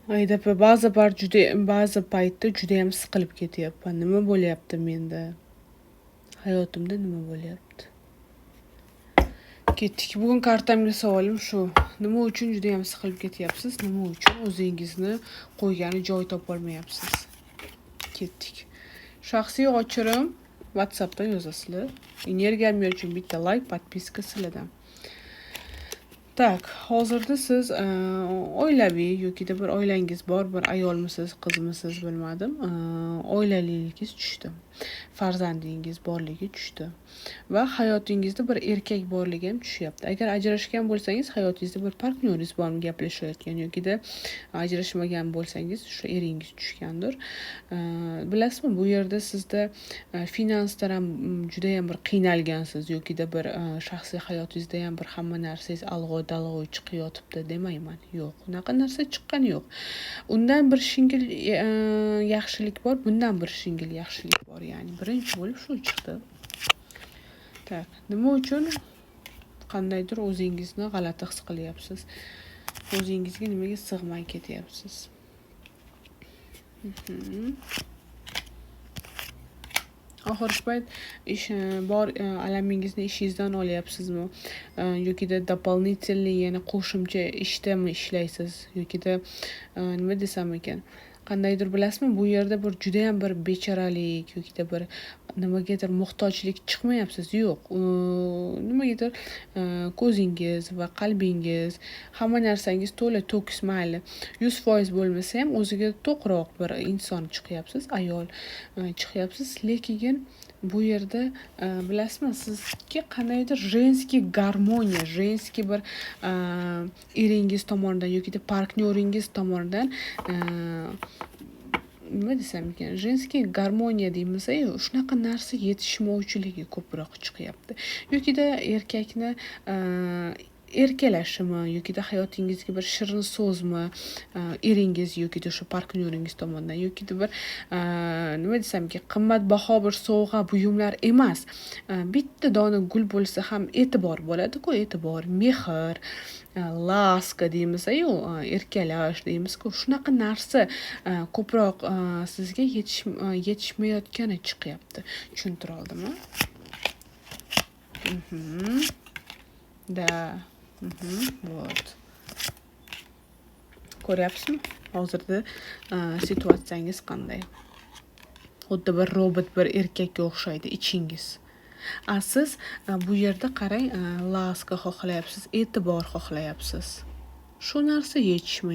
Oydapa, ba'zi par juda ba'zi paytda judayam siqilib ketyapman. Nima bo'lyapti menda? Hayotimda nima bo'lyapti? Ketdik. Bugun kartamga savolim shu. Nima uchun judayam siqilib ketyapsiz? Nima uchun o'zingizni qo'ygani joy topolmayapsiz? Ketdik. Shaxsiy ochirim WhatsAppdan yozasizlar. Energiyam uchun bitta layk, подписка sizlardan. Так, hozirda siz oilaviy yokida bir oilangiz bor bir ayolmisiz, qizmisiz, bilmadim. Oilaligingiz tushdi. Farzandingiz borligi tushdi va hayotingizda bir erkak borligi ham tushyapti. Agar ajrashgan bo'lsangiz, hayotingizda bir partnyoringiz bormi gaplashayotgan yokida ajrashmagan bo'lsangiz, o'sha eringiz tushgandir. Bilasizmi, bu yerda sizda finansdan ham judayam bir qiynalgansiz yokida bir shaxsiy hayotingizda ham bir hamma narsangiz alg'oy-dalg'oy chiqyotibdi demayman. Yo'q, unaqa narsa chiqqani yo'q. Undan bir shingil yaxshilik bor, bundan bir shingil yaxshilik bor. Ya'ni birinchi bo'lib shu chiqdi. Так, nima uchun qandaydir o'zingizni g'alati his qilyapsiz? O'zingizga nimaga sig'may ketyapsiz? Oxirgi payt ish bor alamingizni ishingizdan olyapsizmi? Yokida дополнительный, yana qo'shimcha ishdami ishlaysiz yokida nima desam ekan, qandaydir, bilasizmi, bu yerda bir judayam bir bechoralik yokida bir nimagadir muhtojlik chiqmayapsiz. Yo'q, nimagadir ko'zingiz va qalbingiz, hamma narsangiz to'la to'kis, mayli, 100% bo'lmasa ham, o'ziga to'qroq bir inson chiqyapsiz, ayol chiqyapsiz. Lekin bu yerda bilasizmi, sizga qandaydir женский garmoniya, женский bir eringiz tomonidan yokida partnyoringiz tomonidan, nima desam ekan, женский garmoniya deymiz-yu, shunaqa narsa yetishmovchiligi ko'proq chiqyapti. Yokida erkakni erkalashimi yokida hayotingizga bir shirin so'zmi, eringiz yokida o'sha partnyoringiz tomonidan yokida bir nima desam ekan, qimmatbaho bir sovg'a buyumlar emas. Bitta dona gul bo'lsa ham e'tibor bo'ladi-ku, e'tibor, mehr, ласка deymiz-yu, erkalash deymiz-ku, shunaqa narsa ko'proq sizga yetishmayotgani chiqyapti. Tushuntira oldimmi? Да. Вот. Ko'ryapsizmi? Hozirda situatsiyangiz qanday? Xuddi bir robot bir erkakka o'xshaydi ichingiz. A siz bu yerda qarang, ласка xohlayapsiz, e'tibor xohlayapsiz. Shu narsa yetishmay